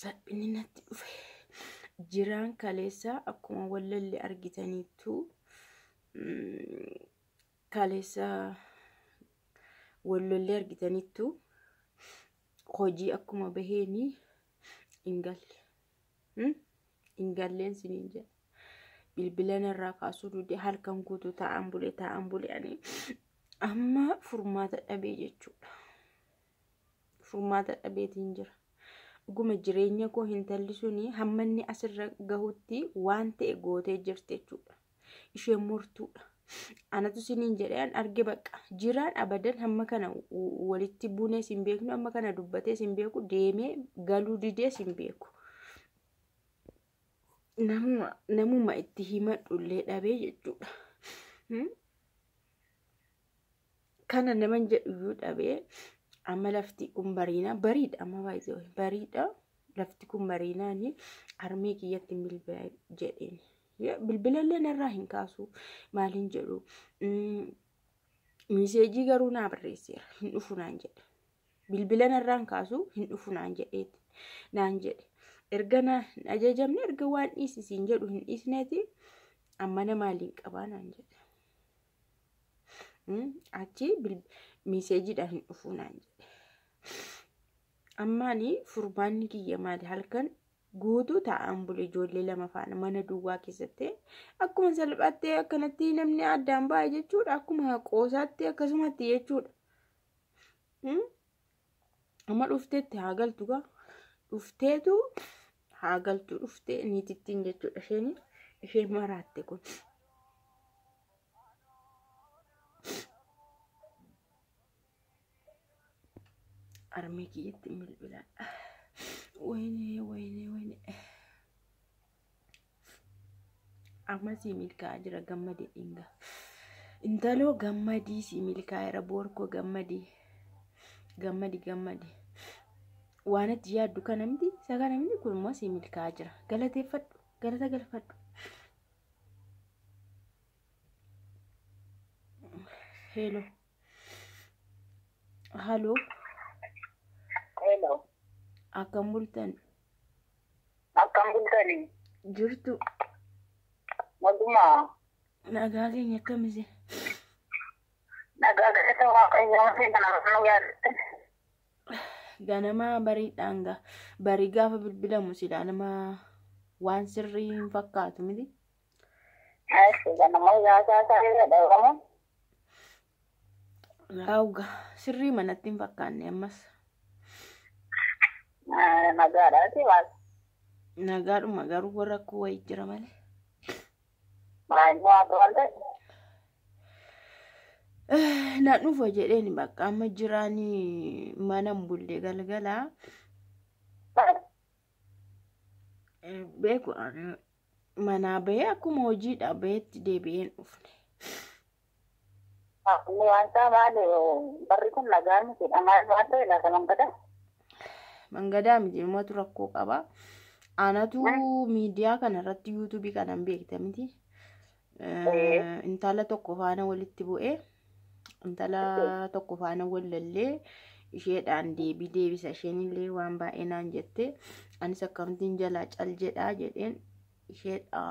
Salphinni natti dhufe. Jiraan kaleessa akkuma wallalli argitaniittu kaleessa wallollee argitaniittu hojii akkuma baheeni hin galle. Hin galleen siniin jedha. Bilbila narraa kaasuu dide, halkan guutuu taa'an bule, taa'an bule, ani amma furmaata dhabee jechuudha. Furmaata dhabeetiin jira. Dhuguma jireenya koo hintalli suni hamma inni asirra gahutti waan ta'e gootee jirti jechuudha. Isheen mortuudha. Anatu siniin jedhee an arge bakka jiraan abadan hamma kana walitti buunee sin beeknu, amma kana dubbatee sin beeku, deemee galuu didee sin beeku. Namuma itti himadhu illee dhabee jechuudha. Kana naman jedhu iyyuu dhabee. Amma lafti kun bariina bariidha, amma baay'ee bariidha, lafti kun bariinaani harmee kiyyatti bilbila jedheen. Bilbilallee narraa hin kaasu, maaliin jedhu, message garuu naa barreesseera, hin dhufu naan jedhe. Bilbila narraa hin kaasu, hin dhufu naan jedheeti naan jedhe. Erga na hin ajajamne, erga waan dhiisisiin jedhu hin dhiisneeti, amma na maaliin qabaa naan jedhe. Achi messageiidhaan hin dhufu naan jedhe. Ammaani furmaanni kiyya maali? Halkan guutuu taa'an bule ijoollee lama faana mana duwwaa keessatti. Akkuma salphaatti akkanatti namni addaan ba'a jechuudha. Akkuma qoosaatti akkasumatti jechuudha. Amma dhufteetti haa galtu gaa. Dhufteetu haa galtu, dhuftee niitittiin jechuudha, isheen maraatte kun. Harmee kiyyatti bilbiladha. Wayinee, wayinee, wayinee. Amma sii milkaa'aa jira, gammadee dhinga. Intaloo gammadii, sii milkaa'eera, boorkoo gammadii. Gammadi, gammadi. Waan ati yaaddu kana miti, isa kana miti, kun immoo sii milkaa'aa jira. Galateeffadhu, galata galfadhu. Hello. Haloo. Hello. Akkam bultan? Akkam bultanii? Jirtu. Nagumaa. Nagaa keenya, akkamise? Nagaa, galata Waaqayyoo, fi kana nu yaadatte. Ganama bariidhaan gaa barii gaafa bilbilamu silaa nama waan sirrii hin fakkaatu miti. Ashi, ganama yaasaa isaa irra dhabamu. Yaa'uga sirrii manatti hin fakkaanne ammas. Nagaadhaati maal? Nagaadhuma, garuu warra rakkoo wayii jira malee. Maal waan ta'e? Na dhufa jedheen bakka amma jiraanii mana hin bulle galgalaa. Beeku, manaa bahee akkuma hojiidha baheetti deebi'een dhufne. Inni wanta maali, barri kun nagaa miti, maal waan ta'e laata mangadaa? Mangadaa miti, dhumatu rakkoo qaba. Anatu miidiyaa kana irratti YouTubeii kanan beekta miti. Intala tokko faana walitti bu'ee, intala tokko faana wal lallee, isheedhaan deebii deebisa, isheen illee waan baay'ee naan jette, anis akkamittiin jalaa cal jedhaa jedheen isheedha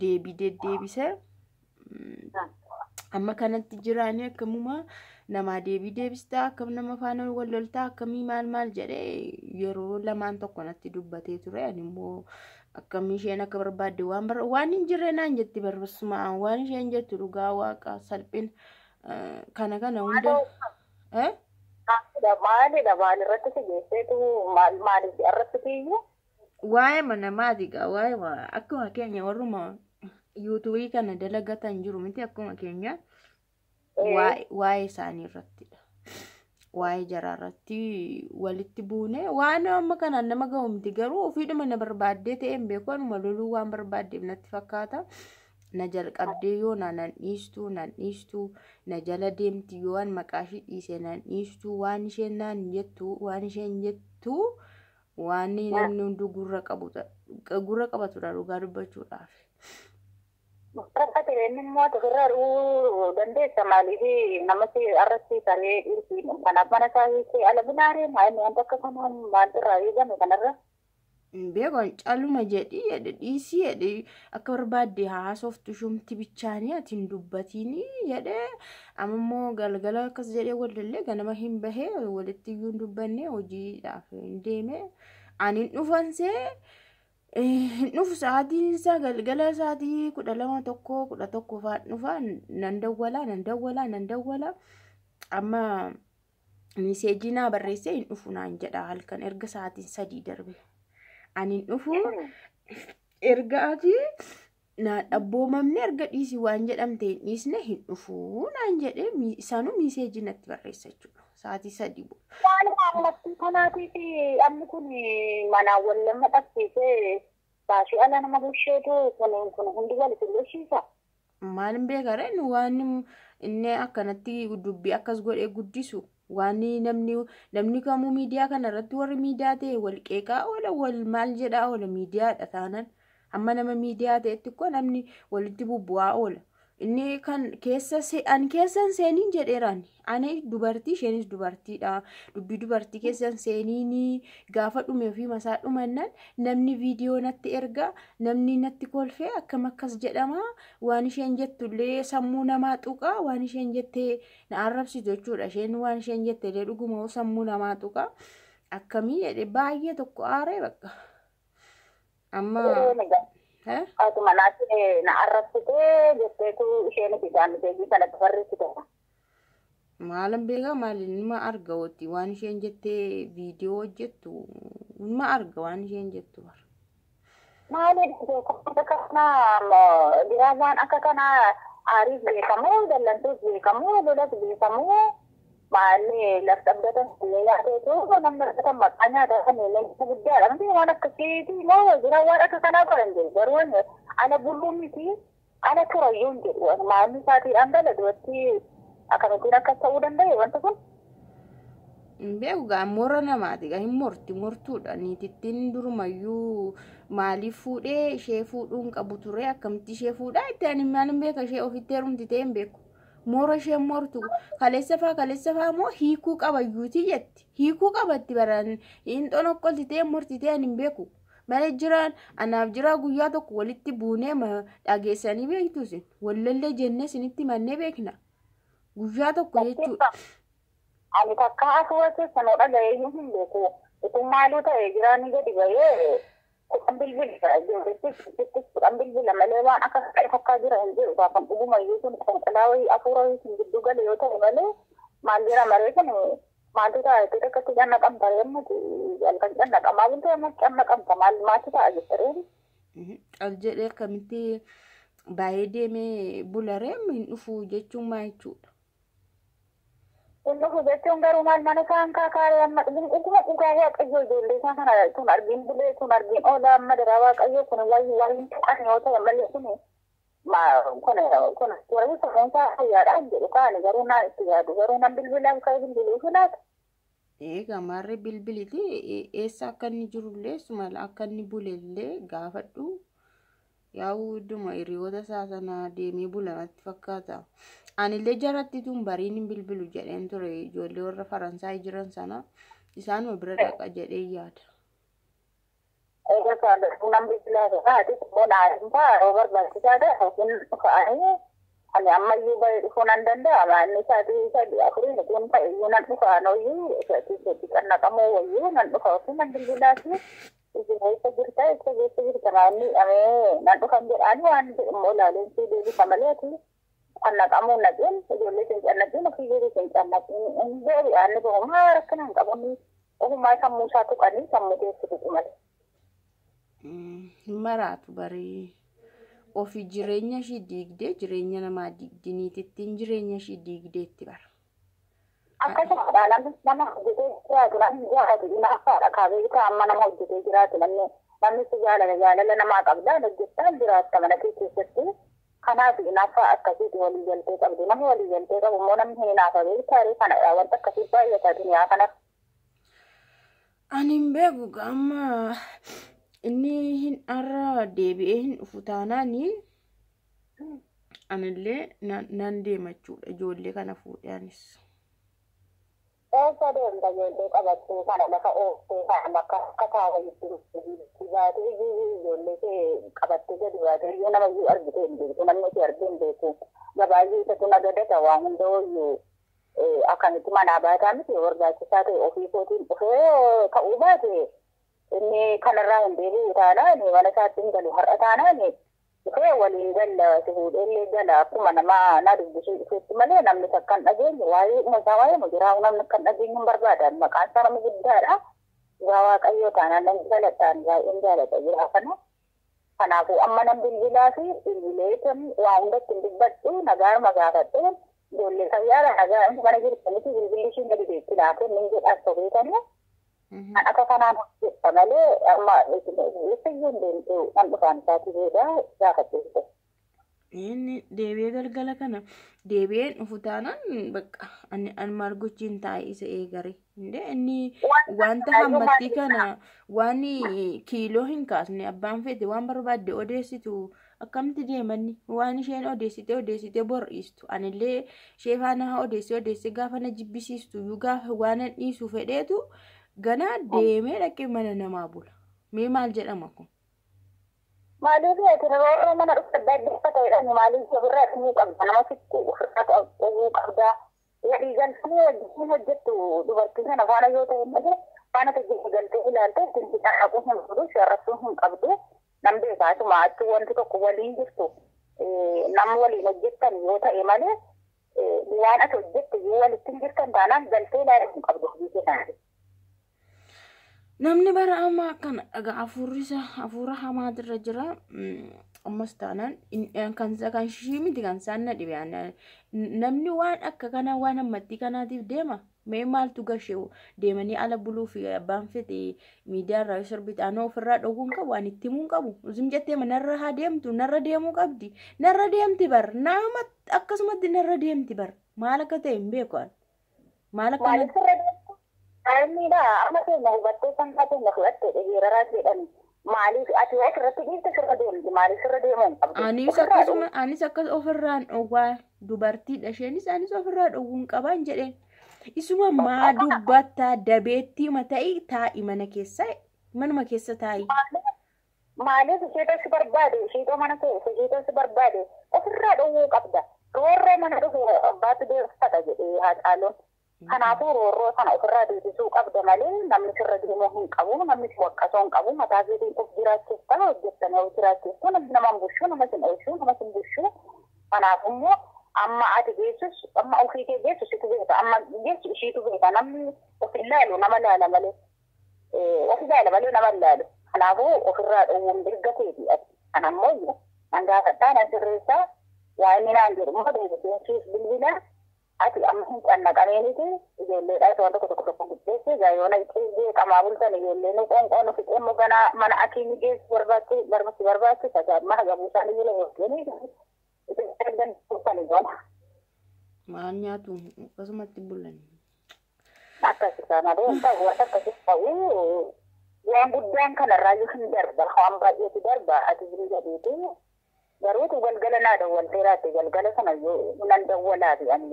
deebii deddeebise. Amma kanatti jiraanii akkamuma namaa deebii deebistaa, akkam nama faana wal loltaa, akkamii maal maal jedhee yeroo lamaan tokko natti dubbatee ture. Ani immoo akkamii isheen akka barbaadde waan waan hin jirre naan jetti, barbasuma waan isheen jettu dhugaa waaqa salphina kana kana hunda. Maalidha, maalirratti si geesseetu, maal maaliif irratti kiyyuu? Waa'ee namaati gaa, waa'ee akkuma keenya warruma YouTubeii kana dalagatan jiru miti, akkuma keenya waa'ee isaanii irrattidha. Waa'ee jaraa irratti walitti buune, waan amma kanaan nama gahu miti, garuu ofiidhuma na barbaaddee ta'e hin beeku, anuma loluu waan barbaaddeef natti fakkaata. Na jalqabdee yoo na nan dhiistu, nan dhiistu, na jala deemti, yoo an maqaa ishii dhiise nan dhiistu, waan isheen naan jettu, waan isheen jettu, waan namni hunduu gurra qabu gurra qabatudha dhugaa dubbachuudhaaf. Akka ta'e inni immoo ofirraa dhuu dandeessa, maaliif namatti irratti saree dhiirsi kanaaf mana isaa hiikee ala binaaree maal wanta akka kanaan maaltu irraa eegame kanarra? Beekan caaluma jedhi jedhe dhiisii jedhe akka barbaadde haasoftu shumti bichaanii ati hin dubbatiini jedhe. Amma immoo galgala akkas jedhee wallallee ganama hin bahee walitti iyyuu hin dubbanne, hojiidhaaf hin deeme. Ani hin dhufansee hin dhufu, sa'aatiin isaa galgala sa'aatii 12 1 11 fa'aan dhufa. Nan dawwalaa, nan dawwalaa, nan dawwalaa, amma message naa barreessee hin dhufu naan jedha halkan erga sa'aatiin 3 darbe. Ani hin dhufu, erga ati naan abboomamne, erga dhiisi waan jedhamte hin dhiisne, hin dhufu naan jedhe. Isaanuu message natti barreessa jechuudha sa'aatii 3 booda. Waan ammatti kanaatiif amni kun manaan wal lama dhabsiisee baasii ala nama bulcheetu kun hundi walitti bulchiisa. Maal hin beekaree, nu waan inni akkanatti dubbii akkas godhee guddisu, waan namni kamuu miidiyaa kana irratti warri miidiyaa ta'e wal qeeqaa oola, wal maal jedhaa oola. Miidiyaadha taanan amma nama miidiyaa ta'etti koo namni walitti bubbu'aa oola. Inni kan keessa an keessan seeniin jedheeraan, ani dubartii, isheenis dubartiidha. Dubbii dubartii keessan seeniin gaafa dhume ofii masaa dhumannan namni viidiyoo natti erga, namni natti kolfee akkam akkas jedhama. Waan isheen jettullee sammuu namaa tuqa, waan isheen jettee na arrabsitu jechuudha. Isheen waan isheen jette illee dhuguma sammuu namaa tuqa. Akkamii jedhe baay'ee tokko aaree bakka. Amma. Haati manaatti na arrabsitee jetteetu isheen itti message kanatti barreessite. Maalan beekaa, maali nima arga wati waan isheen jettee viidiyoo hojjettu nima arga waan isheen jettu bara. Maali akka kanaa diraamaan akka kanaa aariif beekamu, dallantuuf beekamu, lolas beekamu, maalli lafti abdatan nyaateetu namni argatan maqaa nyaata leenca guddaadha. Miti waan akkasiiti moo jira waan akka kanaa godhan jiru, garuu ana bulluu miti ana turayyuu hin jedhu. Maalli isaatiidhaan gala duratti akkamittiin akkas ta'uu danda'e wanta kun? Beeku gaa, moora namaati gaa, hin morti, mortuudha. Niitittiin durumayyuu maaliif fuudhee, ishee fuudhuun qabu ture, akkamitti ishee fuudhaa itti, ani maalin beeka, ishee ofitti heerumti ta'e hin beeku. Moora isheen mortu kaleessa faa immoo hiikuu qabayyuuti jetti, hiikuu qabatti baran hin xonokkolti ta'e morti ta'e ani hin beeku. Malee jiraan anaaf jiraa guyyaa tokko walitti buunee dhageessanii beektu isin? Wallallee jennee isinitti mannee beekna guyyaa tokko jechuudha. Ani takka hafuura keessa nuu dhaga'ee hin beeku. Utuu maaluu ta'e jiraanni gadi bahee 10 bilbila, ijoollettis 10 bilbila malee waan akka takkaa jira hin jiru. Gaafa dhugumayyuu kun konkolaa wayii hafuura wayii hin giddu gale yoo ta'e malee maal jira maree kun maaltu ta'a jettee akkatti cannaqamta yemmuu halkan cannaqamaa bultee amma cannaqamta, maal maaltu ta'a jettareen. Cal jedhee akkamitti baay'ee deemee bularee hin dhufu jechuun maal jechuudha? Hin dhufu jechuun garuu maal mana isaan kaakaaree amma dhuguma dhugaa Waaqayyoo ijoollee isaa kana tun argiin bulee tun argiin oola, amma daraa Waaqayyoo kun waayii hin tuqan yoo ta'e malee kun kun warri sammuun isaa fayyaadhaan jedhu kaani, garuu naan itti yaadu, garuu nan bilbilaaf ka'ee bilbiluu filaata. Egaa maarree bilbiliti, eessa akka inni jirullee suma akka inni bulellee gaafadhu. Yaa'u idduma hiriyoota isaa sana deemee bula natti fakkaata. Anillee jaratti tun bariin hin bilbilu jedheen ture, ijoollee warra Faransaay jiran sana isaanuma bira dhaqa jedhee yaada. Egaa nan bilbilaa haati immoo naan ta'a yeroo barbaachisaa ta'e yookiin ka'anii ani ammayyuu bahee dhufuu nan danda'a. Maanni isaatii 3 4 kun ta'e iyyuu nan dhufa, anoyyuu isaatii sadii qannaqamoo wayyuu nan dhufa yookiin nan bilbilaati. Isin eessa jirta, eessa keessa jirta, maanni dhamee nan dhufan jedhaani waan immoo ilaaleen si deebisa malee ati cannaqamuu naqin, ijoollee sin cannaqin, ofii jiru sin cannaqin, hin deebi'aan ni bahu rakkina hin qabu, ofumaa sammuu isaa tuqanii sammuu keessa tuqu malee. Hin maraatu barii. Ofii jireenya ishii diigdee jireenya namaa diigdi, niitittiin jireenya ishii diigdeetti bara. Akkasumadha, namni nama hojjetee jiraatu namni jaalatu hinaafaadha kaabee amma nama hojjetee jiraatu namni si jaalala, jaalala namaa qabdaa, hojjettaan jiraatta mana kee keessatti. Kanaaf hinaaffaa akkasiiti walii galtee qabdu, namni walii galtee qabu immoo namni hin hinaafa beektaa, kanadha wanta akkasii baay'ata duniyaa kanaaf. Ani hin beeku, amma inni hin har'a deebi'ee hin dhufu taanaani anillee nan deema jechuudha ijoollee kana fuudhee anis. Eessa deemta ijoollee qabattee kana lafa ooftee kana bakka akka taa'anitti baatee ijoollee kee qabattee gadi baatee iyyuu nama iyyuu argitee hin beektu, namni ishee argee hin beeku. Gabaayyuu isatu nagadata waan hunda ooyyuu akkamitti manaa baataa miti barbaachisaa ta'e ofii kootiin dhufee ka'uu baate inni kanarraa hin deebi'u taanaan mana isaatti hin galu har'a taanaan dhufee waliin galla si fuudhee gala akkuma nama na dubbisuu dhufeetti malee namni takka hin dhageenye waa'ee isaa waa'ee mujiraa namni akka hin dhageenye hin barbaadan maqaan isaa nama guddaadha. Dhugaa Waaqayyoo taanaan nan jaaladhaan baay'een jaaladha jira kana. Kanaafuu amma nan bilbilaa fi bilbilee waa hundatti hin dubbadhu nagaaruma gaafadhe ijoollee fayyaadha nagaa mana jirtanitti bilbilli ishiin gadi deetti naa kennin jedhaas sobeetanii. Kan akka kanaan hojjedha malee amma eessayyuu hin deemtu nan dhufaan isaatii booda gaafadhe. Inni deebi'ee galgala kana deebi'een dhufu taanaan bakka ani maal gochiin taa'e isa eegare. Inni wanta hammatti kana waan kiiloo hin kaasne abbaan fedhe waan barbaadde odeessitu akkamitti deemanni waan isheen odeessite odeessite bor'iistu anillee ishee faana odeessee odeessee gaafa na jibbisiistu iyyuu gaafa waan an dhiisu fedheetu ganaa deemee dhaqee mana namaa bula. Mee maal jedhama kun? Maaliif ati yeroo mana dhufte adda ta'edhaan maaliif ofirraa dhumuu qabda nama sitti ofirraa dhumuu qabda. Walii galtee wajjin hojjettu dubartii sana faana yoo ta'e malee faana tajaajilu galtee ilaalte ittiin si dhaquu hin qabdu sharraftuu hin qabdu nam beekaatuma achi wanti tokko waliin jirtu nama waliin hojjettan yoo ta'e malee waan ati hojjettu yoo walitti hin jirtan taanaan galtee ilaaluu hin qabdu hojii keessatti. Namni bara ammaa kana dhagaa hafuurri isaa hafuura hamaatirra jira. Ammas taanaan kan shishii miti kan isaan na dhibe. Namni waan akka kanaa waan ammattii kanaatiif deema. Mee maaltu gashee deemanii ala buluu fi abbaan fedhe miidiyaa irraa sirbite anoo ofirraa dhowwuu hin qabu ani itti himuu hin qabu. Uzim jettee narra haa deemtu narra deemuu qabdi. Narra deemti bar nama akkasumatti narra deemti bar maal akka ta'e hin beeku ani. Maal akka Maaliif irra deemtu? Daa'imniidha amma keenya hubattee sangaa keenya fudhatte hiriiraa jedhan maaliif ati ofirratti dhiifte sirra deemti maaliif sirra deemuu hin qabdu? Anis akkasuma anis akkas ofirraan dhowwaa dubartiidha isheenis anis ofirraa dhowwuu hin qabaan jedheen. Isuma maa dubbattaa dabeettii mata'i taa'i mana keessa manuma keessa taa'i. Maaliif isheetoo si barbaade isheetoo mana keessa isheetoo si barbaade ofirraa dhowwuu qabda. Roorroo mana dhufe abbaatu deemsifata jedhee Haacaaluun. Kanaafuu roorroo sana ofirraa deebisuu qabda malee namni sirra deemuu hin qabu namni si waqqasoo hin qabu mataa keetiin of jiraachifta hojjettanii of jiraachiftu namni nama hin bushuu nama sin oolchuu nama sin bushuu. Kanaaf immoo amma ati geessus amma ofii kee geessu situ beeka amma geessu ishiitu beeka namni of hin laalu nama laala malee of ilaala malee nama hin laalu. Kanaafuu ofirraa dhowwuun mirga keeti ati. Kana ammoo nan gaafadhaa nan sirreessaa waa inni naan jedhu immoo deebisee siif bilbilaa. Ati amma hin cannaqameeniiti ijoolleedhaas waan tokko tokko tokko guddeesse gaayoona beekamaa bultan ijoolleen qoonqoo nu fixee immoo ganaa mana akiini geessu barbaachisa barbaachisa gaamma hagabuu isaanii jala hojjanii Maal nyaatu akkasumatti bulan. Akkasisa malee hin ta'u waan akkasii ta'u waan guddaan kanarraa yoo hin darba waan baay'eetu darba ati jiru jabeeti. Garuutu galgala naa dawwaltee raatte galgala sana yoo nan dawwalaafi ani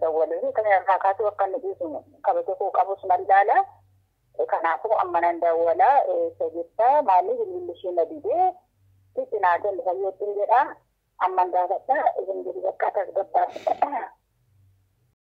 dawwalee kan irraa kaasuu akka inni dhiisu kabaja koo qabus nan ilaala. Kanaafuu amma nan dawwalaa eessa jirta maaliif bilbilli ishee na didee sitti naa kennu fayyootti hin jedhaa amman gaafadhaa isin jiru bakka tasgabbaaf.